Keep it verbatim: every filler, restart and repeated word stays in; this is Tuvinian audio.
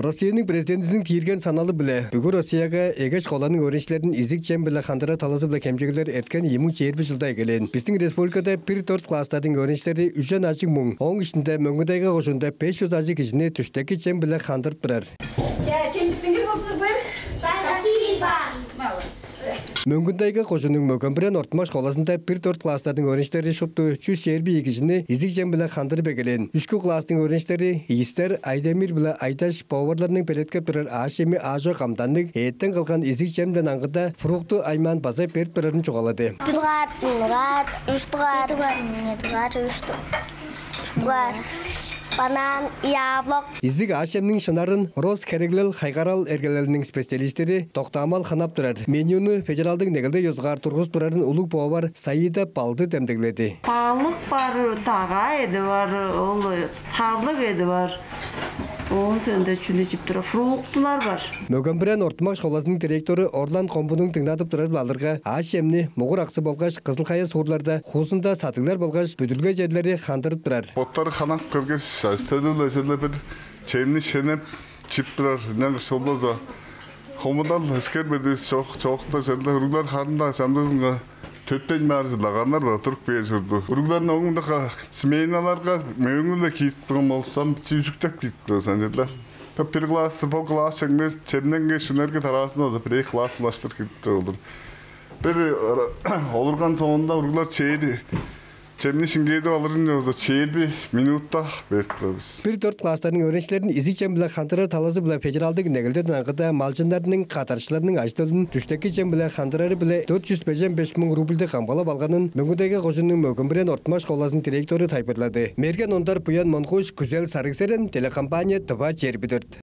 Россияның президентизиниң киирген саналы-биле бүгү Россияга эге школаның өөреникчилерин изиг чем-биле хандырар талазы-биле хемчеглер эрткен ийи муң чээрби чылда эгелээн. Бистиң республикада бир-дөрт класстарның өөреникчилери үжен ажыг муң, ооң иштинде Мөңгүн-Тайга кожуунда беш чүс ажыг кижини дүштеки чем-биле хандырып турар. Чаа, чемчиктиңер болдур бир. Спасибо. Молодцы. Мөңгүн-Тайга кожууннуң Мөген-Бүрен ортумак школазында бир-дөрт класстарның өөреникчилери шупту чүс чээрби ийи кижини изиг чем-биле хандырып эгелээн. Үшкү класстың өөреникчилери Ийистер Айдемир биле Айдаш поварларның белеткеп турар аъш-чеми аажок амданныг, эъттен кылган изиг чемден аңгыда фрукту аймаан база берип турарын чугаалады. Бир дугаар, ийи дугаар, үш дугаар, ийи дугаар, үш дугаар, банан, яблок. Изиг аъш-чемниң шынарын Росхереглел хайгаарал эргелелиниң специалистери доктаамал хынап турар. Менюну федералдыг негелде ёзугаар тургузуп турарын улуг повар Саида Балды демдегледи. Балык бар, дагаа эъди бар, ол сарлык эъди бар. Оон соонда чүнү чип турар, фруктулар бар. Мөген-Бүрен ортумак школазының директору Орлан Комбунуң дыңнадып турары-биле алырга, аъш-чемни Мугур-Аксы болгаш Кызыл-Хая суурларда, хуузунда садыглар болгаш бүдүрүлге черлери хандырып турар. Боттары ханап келгеш, ажы-төлү-биле черле бир чемни шенеп чип турар. Ынчангаш ол болза хомудал эскербедивис чок, чоокта черле уруглар харын-даа чамдыызынга төттен баар чылаганнар-биле туруп кээр чорду. Уругларны оң мындыг сменаларга мөөңү-биле киирип турган болза, бичии үзүктеп киирип турар санчырлар. Бир класс, бо класс чемнен-, чемненгеш, үнерге тараазында база бир-эки класс улаштыр кирип турар болур. Бир олурган соонда уруглар чээри, чемни шиңгээдип алырынче болза чээрби минутта берип турар бис. Бир-дөрт класстарның өөреникчилерин изиг чем-биле хандырар талазы-биле федералдыг негелдеден аңгыда малчыннарның, кадарчыларның ажы-төлүн дүштеки чем-биле хандырары-биле дөрт чүс бежен беш муң рубльди камгалап алганын Мөңгүн-Тайга кожууннуң Мөген-Бүрен ортумак школазының директору тайылбырлады. Мерген Ондар, Буян Монгуш, Күзел Сарыг-Серен, телекомпания «Тыва чээрби дөрт».